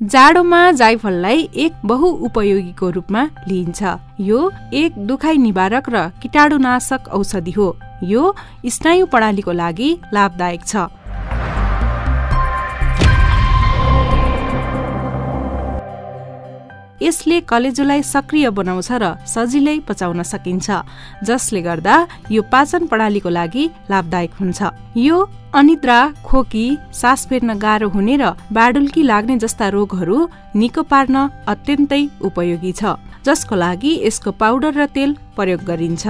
जाडोमा जाइफललाई एक बहुउपयोगीको रूपमा लिइन्छ। यो एक दुखाइ निवारक र कीटाणुनाशक औषधि हो। यो स्नायु प्रणालीको लागि लाभदायक छ। यसले कलेजोलाई सक्रिय बनाउँछ र सजिलै पचाउन सकिन्छ, जसले गर्दा यो पाचन प्रणालीको लागि लाभदायक हुन्छ। यो अनिद्रा, खोकी, सास फेर्न गाह्रो हुने र बाडुल्की लाग्ने जस्ता रोगहरू निको पार्न अत्यन्तै उपयोगी छ, जसको लागि यसको पाउडर र तेल प्रयोग गरिन्छ।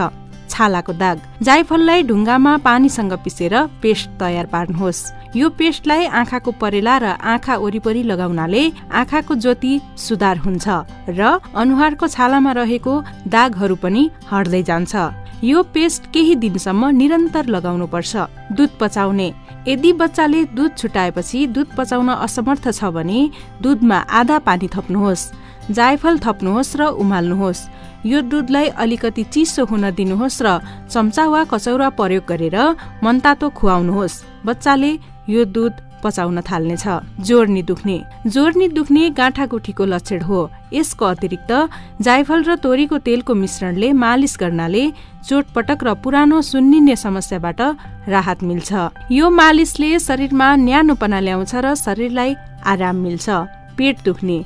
छालाको दाग। जाइफललाई ढुङ्गामा पानीसँग पिसेर पेस्ट तयार पार्नुहोस्। यो पेस्टलाई आँखाको परेला र आँखा वरिपरि लगाउनाले आँखाको ज्योति सुधार हुन्छ र अनुहारको छालामा रहेको दागहरू पनि हट्दै जान्छ। यो पेस्ट केही दिनसम्म निरन्तर लगाउनुपर्छ। दूध पचाउने। यदि बच्चाले दूध छुटाएपछि दूध पचाउन असमर्थ छ भने दूधमा आधा पानी थप्नुहोस्, जायफल थप्नुहोस् र उमाल्नुहोस्। यो दूधलाई अलिकति चिसो हुन दिनुहोस् र चम्चा वा कचौरा प्रयोग गरेर मनतातो खुवाउनुहोस्। बच्चाले यो दूध पचाउन थाल्नेछ। जोर्नी दुख्ने। जोर्नी दुख्ने गाँठागुठीको लक्षण हो। यसको अतिरिक्त जायफल र तोरीको तेलको मिश्रणले मालिस गर्नाले चोटपटक र पुरानो सुन्निने समस्याबाट राहत मिल्छ। यो मालिसले शरीरमा न्यानोपना ल्याउँछ र शरीरलाई आराम मिल्छ। पेट दुख्ने।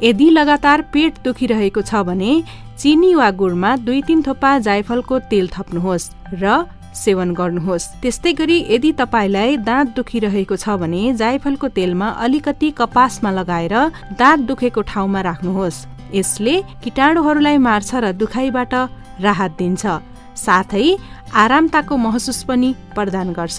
यदि लगातार पेट दुखिरहेको छ भने चिनी वा गुडमा 2-3 थोपा जायफलको तेल थप्नुहोस् र सेवन गर्नुहोस्। त्यस्तै गरी यदि तपाईलाई दाँत दुखिरहेको छ भने जायफलको तेलमा अलिकति कपासमा लगाएर दाँत दुखेको ठाउँमा राख्नुहोस्। यसले कीटाणुहरूलाई मार्छ र दुखाइबाट राहत दिन्छ, साथै आरामताको महसुस पनि प्रदान गर्छ।